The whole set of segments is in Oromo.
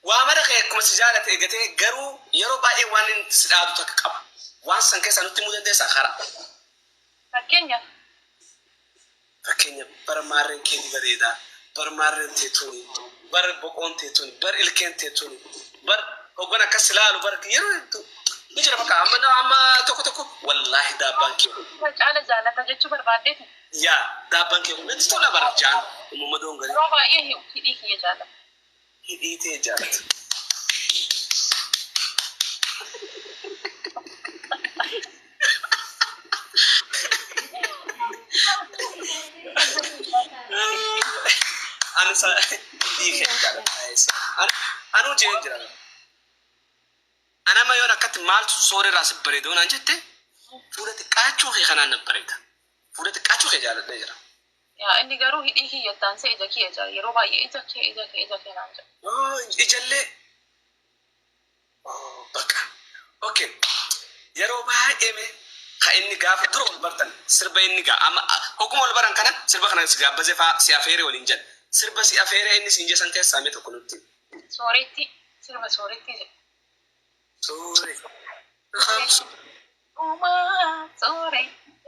Waa mara kee akkuma si jaalate eegatee, garuu yeroo baay'ee waan inni si dhaadu takka qaba. Waan san keessaa nutti himuu dandeessaa karaa? Fakkeenyaaf. Fakkeenya, bar maarreen kee ni bareeda, bar maarreen tee tuni, bar boqoon tee tuni, bar ilkeen tee tuni, bar hoggan akkas si laalu bar yeroo hedduu ni jira bakka amma amma tokko tokko wallaahi daabbaan kee kun. Irra caala jaalata jechuu barbaaddeeti? Yaa, daabbaan kee kun natti tola bar jaan ummuma doongarii. Yeroo baay'ee hidhii kiyya jaalata. Hidhii tee jaalata. Ani sa hidhii kee jaalata. Anuu jeen jira. Anama yoon akkatti maaltu soorerraa si bareeda yoo naan jette, fuula xiqqaachuu kee kanaan na bareeda. Fuula xiqqaachuu kee jaaladhee jira. Yaa, inni garuu hidhii kiyya itti aansee ija kiyya jala yeroo baay'ee ija kee, ija kee, ija kee naan jedha. Oh, ijallee. Oh, bakka. Okay. Yeroo baay'ee mee ka inni gaafa dura wal bartan sirba inni gaa amma hogguma wal baran kana sirba kana si gaabbaze faa si afeeree waliin jedha. Sirba si afeeree inni siin jedhan keessaa mee tokko nutti himi. Sooreettii, sirba soorettii jedhu. Soore. Uumaa soore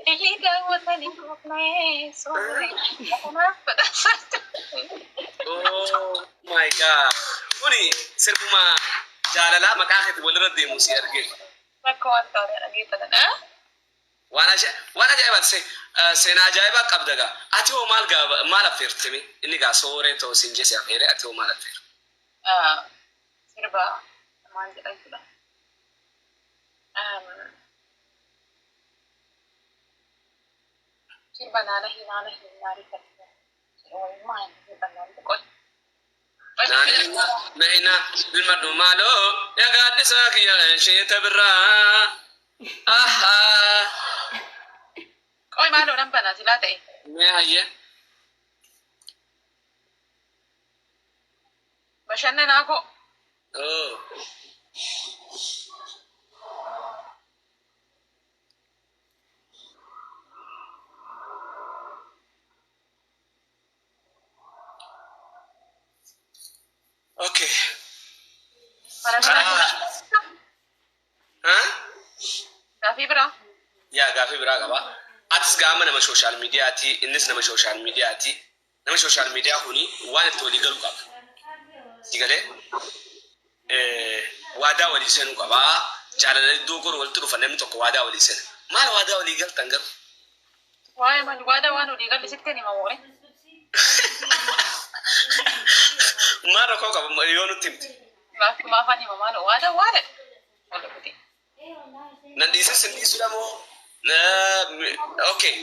ilillii daawwatanii quufnee soore kanaaf badhaasa. Oh my God. Kuni sirbuma jaalalaa maqaa keetiin walirra deemu si argee. Rakkoo waan ta'e dhageeffatan. Waan ajaa'ibaa seenaa ajaa'ibaa qabda gaa. Ati hoo maal gaa maal affeerte mee? Inni gaa sooree ta'u siin jesse affeere, ati hoo maal affeerte? Sirba maal jedha jechuudha. Sirba naanahi naanahi naarifadhu jedhu wayii maal jedhama qoy. Naanina nahina bilmadhu maaloo yaa gaaddisaa kiyya sheeta birraa. Ahaa. Qoy, maaloo nan banaa silaa ta'e. Mee hayyee. Bashannanaa koo. Oh. Okay. Mana biraa. Huh? Gaafii biraa. Yaa, gaafii biraa qaba. Atis gaama nama social mediaati, innis nama social mediaati. Nama social media kuni waan itti walii galu qaba. Si galee waadaa walii seenuu qaba. Jaalala iddoo goru walitti dhufa, namni tokko waadaa walii seena. Maal waadaa walii galtan garuu? Waa'ee maal waadaa waan walii galle sitti hima moore. Maal rakkoo qaba yoo nutti himte? Maafan hima maal waadaa waada. Wal kuti. Nan dhiisin sin dhiisudha moo? Okay.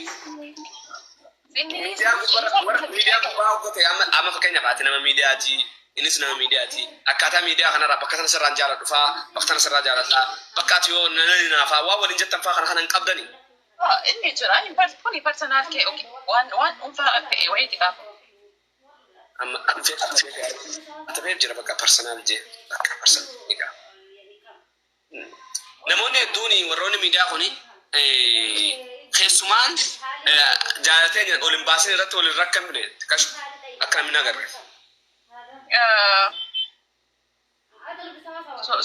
Miidiyaa gubbaa, warra miidiyaa gubbaa hojjete, amma amma fakkeenyaaf ati nama miidiyaati, innis nama miidiyaati. Akkaataa miidiyaa kanarraa bakka sana sirraan jaaladhu faa, bakka sana sirraa jaaladha. Bakka ati yoo nana naafaa waan waliin jettan faa kana kana hin qabdani. Inni jira kuni personal kee, okay. Waan dhuunfaa ta'e wayiiti qaba. Amma dhufee dhufee atamee jira bakka personal jee bakka personal egaa. Namoonni hedduun warroonni miidiyaa kuni keessumaan jaalatee ol hin baasin irratti wal hin rakkamne kashu akka namni agarre.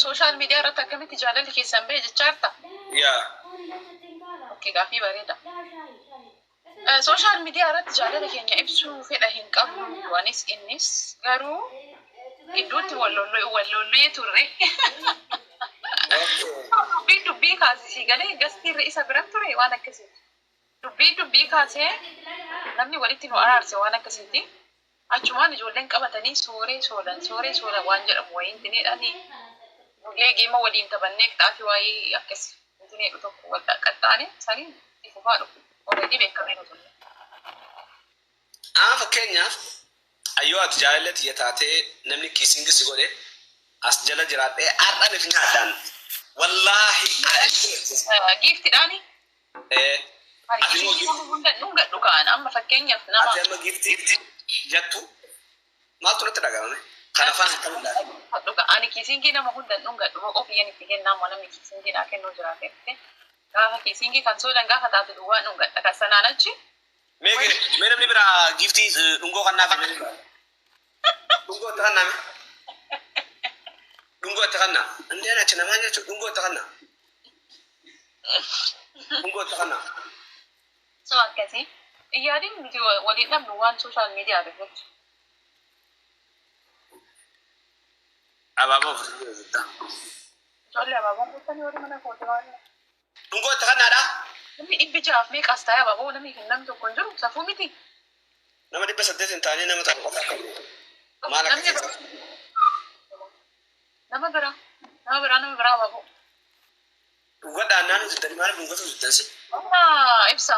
Social media irratti akkamitti jaalalli keessan bahe jechaa jirta? Yaa. Okay, gaaffii bareeda. Social media irratti jaalala keenya ibsuu fedha hin qabnu, anis innis, garuu gidduutti wal lollee turre. Dubbii dubbii kaasisii galee gastiirra isa bira ture waan akkasiiti. Dubbii dubbii kaasee namni walitti nu araarse waan akkasiiti. Achumaan ijoolleen qabatanii sooree soolan sooree soolan waan jedhamu wayiin tineedhaani nullee geema waliin taphannee qixaatii waayii akkas intineedhu tokko wal qaxxaane saniin itti fufaa dhufu. Already beekamee nu turre. Amma fakkeenyaaf ayyoo ati jaalallee tiyya taatee namni kissing si godhe as jala jiraadhee har'an if nyaadhaan wallaahi. Giiftiidhaani. Eh, ati immoo Giiftii nama hunda dhungadhu ka'an amma fakkeenyaaf nama. Ati amma giiftii jettu maaltu natti dhagahame? Kan afaan akkamiin laata? Dhuga, ani kissingii nama hunda dhungadhu, boqoo kiyyan itti kennaa immoo namni kissingii naa kennuu jiraate gaafa kissingii kan soodan gaafa taate duwwaa dhungadha kan sanaan achi. Mee mee namni biraa giiftii dhungoo kan naaf, dhungoo itti kan naame. Dhungoo itti kanna. Indeen achi namaa jechuudha. Dhungoo itti kanna. Dhungoo itti kanna. So akkasii. Yaadin nuti waliin dhabnu waan social media irratti. Abaaboo ofirraa. Ijoollee abaaboon guuttanii warri mana kooti waan. Dhungoo itti kannaadha. Namni 600f meeqas ta'e abaaboo namni hin namni tokko hin jiru safuu miti. Nama 800 hin taane nama tokko qofa akka maal akka Namni nama biraa nama biraa nama biraa abaaboo. Dhugadhaan naannoo diddanii maaliif dhungatu diddan si? እና ኢብሳ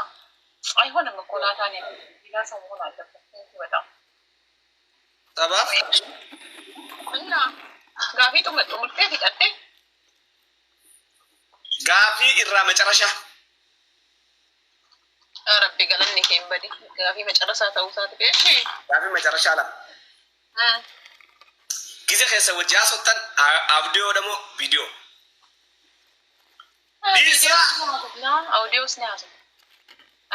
አይሆንም እኮ ናታን ሌላ ሰው መሆን አለበት። በጣም Sabaaf እና gaafii xumurtee fixatte. Gaafii irraa macarashaa. Rabbi galanni kee hin badi. Gaafii macarasaa ta'uu isaati beeshi. Gaafii macarashaa lama. Gize keessa wajji haasoftan audio ደግሞ viidiyoo. Dhiisaa! Audios ni haasofna.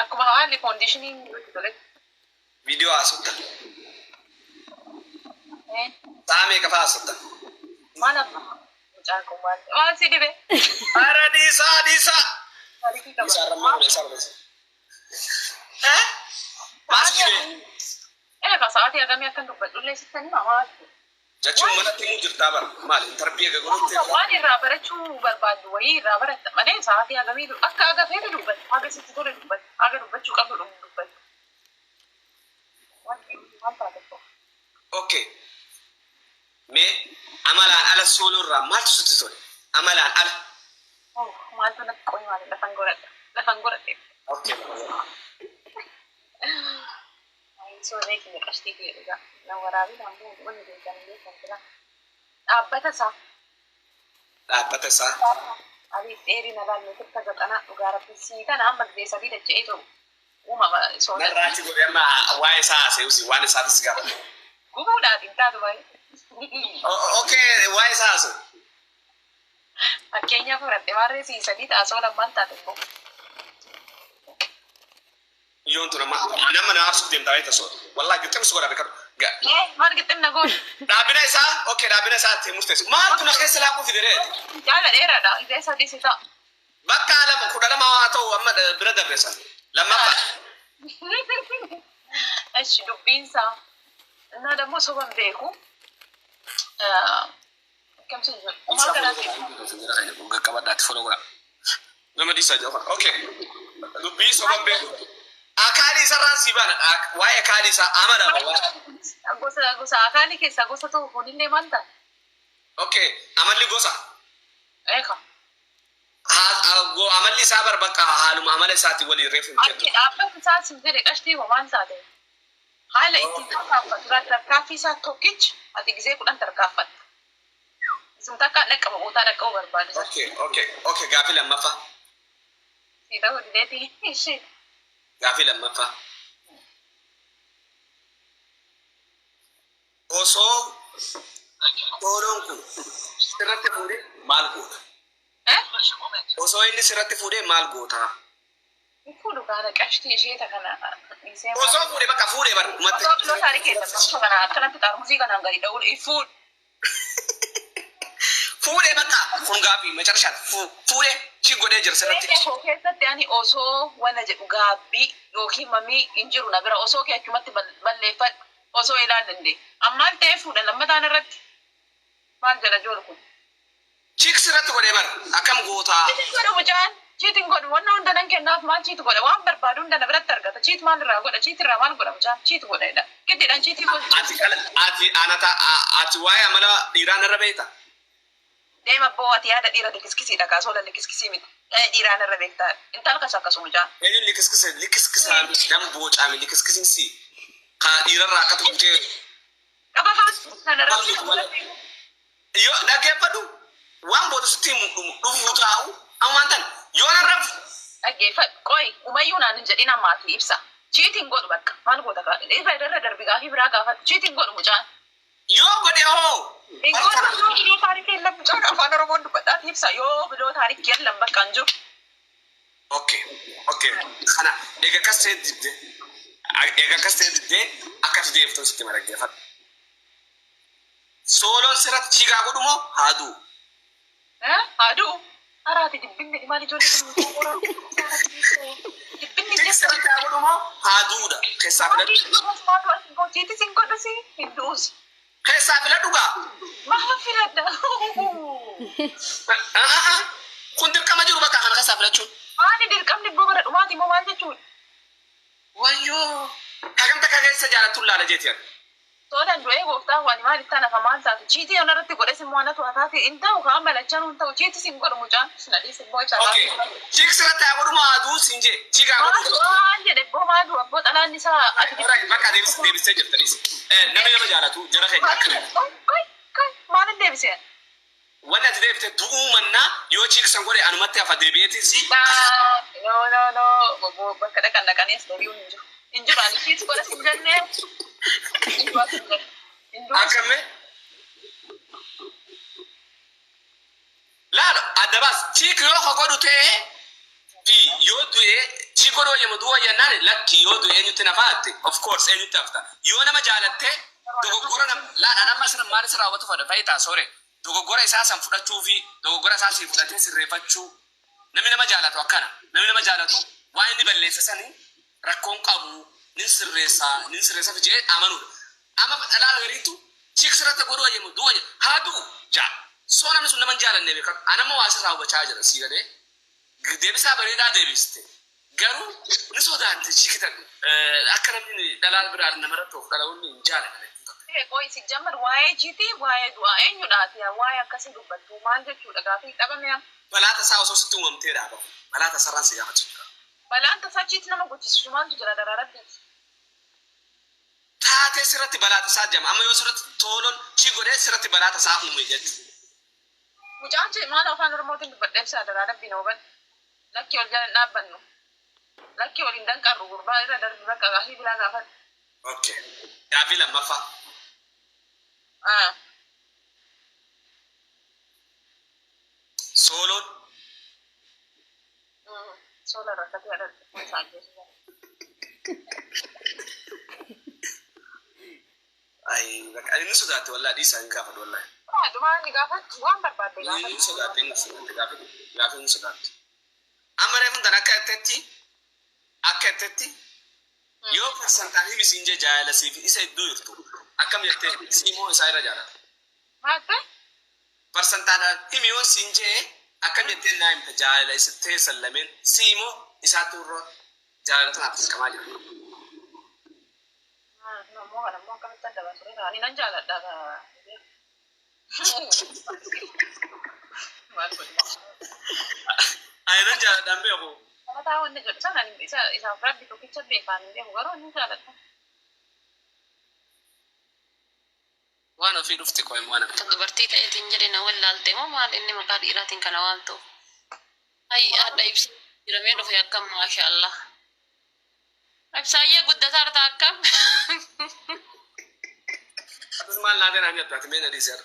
Akkuma haalli conditioniin nutti tole. Viidiyoo haasoftan. Sa'a meeqa fa'aa haasoftan? Maal amma? Mucaan kun maal? Maal si dhibe? Ara dhiisaa, dhiisaa. Taarikii qaba. Dhiisaa irra maal isaa irra. Eh? Maal si dhibe? Egaa sa'aatii hagamii akkan dubbadhullee sitti hima maal? Jechuun manatti himuu jirtaa bara. Maali? Intarbii eega godhutti. Waan irraa barachuu barbaaddu wayii irraa baratta malee sa'aatii hagamii akka aga feete dubbatta. Haga sitti tole dubbatta. Haga dubbachuu qabdu dubbatta. Waan taate tokko. Okay. Mee amalaan ala sooloo irraa maaltu sitti tole? Amalaan ala. Maaltu natti qoyi maali lafan godhadha. Lafan godhadhe. Okay. Soorree kiyya qashtii kiyya dhugaa. Na waraabii naan bu'u wanni beekan beekan jira. Dhaabbata isaa. Dhaabbata isaa. Abiif dheerina laal meetira 90 dhugaa rabbi sii kana amma gisee sadii dacha'ee ta'u uumama soorata. Narraati godhe amma waa'ee isaa haasa'uusi waan isaatis gaafate. Gubuudhaaf hin taatu baay'ee. Okay, waa'ee isaa haasa'u. Fakkeenya fudhadhe maarree sii sadii ta'a soo lammaan taate immoo. Yoon tun amma nama na aarsuuf deemtaa beekta soota. Wallaahi gixximsu godha beekadhu. Maal gixximna goon? Dhaabina isaa, okay, dhaabina isaa itti murteessu. Maaltu na keessa laaquu fide? Jaala dheeraadha. Gisee sadii si ta'a. Bakka lama 12 haa ta'u amma bira darbeessan. Lammaffaa. እሺ dubbiinsaa እና ደግሞ soban beeku akkamsi jedhu maal kanaa. Qabadhaatti follow godha. Nama dhiisaa jira. Okay. Dubbii soban beeku. Akaalii isarraan sii baana. Waa'ee akaalii isaa amala. Gosa gosa akaanii keessaa gosa tokko kunillee maal ta'a? Okay. Amalli gosa. Eeka. Amalli isaa bar bakka haaluma amala isaatii waliin reefu hin Akki jettu. dhaabbata isaa sin jedhe qashtii hoo maal taate? Haala ittiin tarkaanfatu tarkaaffii isaa tokkichi ati gisee 10 tarkaanfatta. Isin takka dhaqqaba bootaa dhaqqabuu barbaadu. Okay, gaafii lammaffaa. Si ta'uu dideeti ishee. Gaafii lammaffaa. Osoo tooloon kun sirratti fuudhee maal goota? Eh? Osoo inni sirratti fuudhee maal goota? Fuudhu kana qashtii ishee ta kana dhiisee. Osoo fuudhee bakka fuudhee bar. Osoo biloo taarikii keessa kana akkanatti xaarmusii kanaan gadi dha'uun fuudhu. Fuudhee bakka kun gaafii macarashaan fuudhee chi godhee jira sirratti. Koo keessatti ani osoo wanna jedhu gaabbii yookiin mamii hin jiru na bira osoo kee achumatti balleeffadhu osoo ilaalu danda'e. Ammaan ta'ee fuudha lammataan irratti maal jedha joolu kun? Chick sirratti godhee bar akkam gootaa? Cheat godhu mucaan cheat godhu wanna hunda nan kennaaf maal cheat godha waan barbaadu hunda na biratti argata cheat maal irraa godha cheat irraa maal godha mucaan cheat godha jedha giddiidhaan cheat godhu. Ati qala ati anata ati waa'ee amala dhiiraa narra beekta? Deema abboo ati yaada dhiira likiskisiidha kaasoo likiskisii miti dhiiraa narra beektaa intal kas akkasuma mucaan. Eenyuun likiskise likiskisaa nama bocaame likiskisiin si ka dhiirarraa akkatu butee. Qaba faan kana irratti. Yoo dhaggeeffadhu waan booda sitti dhufuu taa'u ammaan tan yoo narra Dhaggeeffadhu qoy umayyuu naan hin jedhin ammaati ibsa. Cheatiin godhu bakka maal goota kaa irra irra darbi gaafii biraa gaafadhu cheatiin godhu mucaan. Yoo godhe hoo? Hin godhu yoo biloo taarikii yellam mucaan afaan Oromoon dubbadhaati ibsa yoo biloo taarikii yellam bakka hin jiru. Okay. Kana eega akkas ta'e didde eega akkas ta'e diddee akkati deebiftu sitti ma dhaggeeffadhu. Sooloon sirratti chiigaa godhu moo haa du'u? Haa du'u. Araati dibbinni maal ijoollee kun dibbinni Chiik sirratti haa godhu moo haa du'uudha? Keessaa filadhu. Chiitis hin godhusi hin du'us. Keessaa filadhu gaa. Maal filadha? Kun dirqama jiru bakka kana keessaa filachuun. Maali dirqamni ibboo bara dhumaati immoo maal jechuudha? Wayyoo. Hagam takka keessa jaalattuun laala jeeti ani. Soolan du'ee gooftaa waan maal ittaan hafa maal taatu chiitii ona irratti godhes immoo anatu hataati hin ta'u kaan balachaan hin ta'u chiitis hin godhu mucaan na dhiisi immoo Okay. Chiik sirratti haa godhu moo haa du'u siin jee. Chiik haa godhu. Waan jedhe ibboo maa du'a abboo xalaan isaa ati Alright, bakka deebistee jirta dhiisi. Namni nama jaalatu jara keenya akkana. Maalin deebisee? Wanni ati deebite du'uu mannaa yoo chiiksan godhe anumatti hafa deebi'eetis. No, no, no, bakka dhaqan dhaqaniis deebi'uun hin jiru. Hin jiru ani chiitis godhas hin jennee. Hin du'as hin jenne. Hin du'as. Akkamme? Laalo adda baas chiik yoo godhu ta'e fi yoo du'e chiik godhu wayyamu du'u wayyannaan lakki yoo du'e eenyutti nafaatti, of course eenyutti hafta. Yoo nama jaalatte dogoggora nam laadhaan amma sirra maal sirraa hubatu fadha fayitaa soore dogoggora isaa san fudhachuu fi dogoggora isaa sii fudhatee sirreeffachuu. Namni nama jaalatu akkana, namni nama jaalatu waan inni balleessa sanii rakkoon qabu nin sirreessaa nin sirreessa jee amanuudha. Amma dhalaa gariitu chiik sirratti godhu wayyamu du'u wayya haa du'u jaa. Soo namni sun nama hin jaalanne beekan anamma waa sirraa hubachaa jira sii galee deebisaa bareedaa deebiste, garuu ni sodaatte chiikita akka namni dhalaa biraa namarratti of dhalaa'uun hin jaalanne. Qoy si jammar waa'ee chiitii waa'ee du'aa eenyudhaati waa'ee akkasii dubbattu maal jechuudha gaafii dhabame amma. Balaa tasaa osoo sitti uumamtee dhaaba. Balaa tasarraan si gaafachuu jira. Balaan tasaa chiitii nama gochisiisu maaltu jira daraaratti? Taatee sirratti balaa tasaa jama. Amma yoo sirratti tooloon chi godhee sirratti balaa tasaa uume jechuudha. Mucaan maal afaan Oromootiin dubbadha ibsaa daraa rabbi na hubadhu. Lakki ol jala hin dhaabbannu. Lakki ol hin danqarru gurbaa irra darbi bakka gaafii biraa gaafadhu. Okay. Gaafii lammaffaa. Sooloon Soola rakkatee adda isaa ajjeesu. Ay, bakka inni sodaatte wallaahi dhiisaa hin gaafadhu wallaahi. Dhumaa inni gaafadhu waan barbaadde Inni gaafadhu. sodaatte, inni sodaatte, gaafii inni sodaatte. Amma reefu tan akka jettetti yoo parsantaan himi siin jee jaalala fi isa iddoo jirtu akkam jettee siimoo isaa irra jaalata? Maatte? Parsantaan himi yoo siin jee akkam jettee naa himta jaalala isa teessan lameen siimoo isaatu irra jaalala tanaaf dirqamaa jira? Ammoo kana ammoo akkamitti adda baasu? Ani nan jaaladha. Maal godhu? Ani nan jaaladhaan beeku. Mataa wanni jedhu sana ani isa isaaf rabbi tokkicha beekaan hin beeku garuu ni jaaladha. Waan ofii dhufti qo'in waan Akka dubartii ta'eetiin jedhe na wallaalte moo maal inni maqaa dhiiraatiin kana waamtu? Hay hadha ibsa jiramee dhufe akkam maasha Allah. Ibsaayyee guddataa irta akkam? Atis maal naa ta'e naan jettu ati mee na dhiiseera.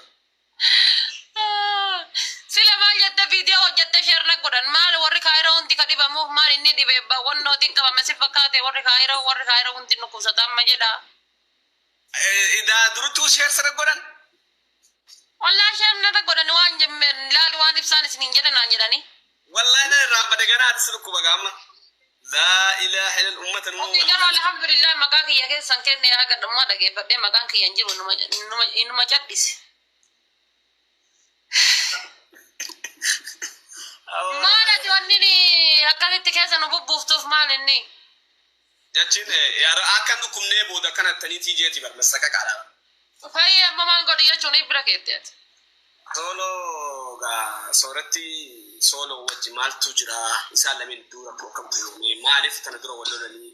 Sila maal jette viidiyoo hojjette share na godhan maal warri kaayiroo hundi ka dhibamuuf maal inni dhibe wannootiin qabame si fakkaate warri kaayiroo hundi nukusata amma jedha. Idaa duruttuu share sirra godhan. Wallaa share narra godhan waan jemme laalu waan ibsaan isiniin jedhan naan jedhani. Wallahi na irraan bade ganaa ati sirra gaama. Laa ilaaha illal ummata nuu. Okei, garuu alhamdulillah maqaa kiyya keessan kenne yaa gadhummaa dhageeffadhee maqaan kiyya hin jiru inuma cadhise. Maal ati wanni ni akkasitti keessa nu bubbuuftuuf maal inni? Jechiin akka hin dhukkubnee booda akkana attaniitii jeeti bar masaka qaadha. Fayyi amma maal godhi jechuun bira keetti ati. Sooloo gaa sooratti sooloo wajji maaltu jira? Isaan lameen iddoo rakkoo akkam uumame? Maaliif tana dura wal lolanii?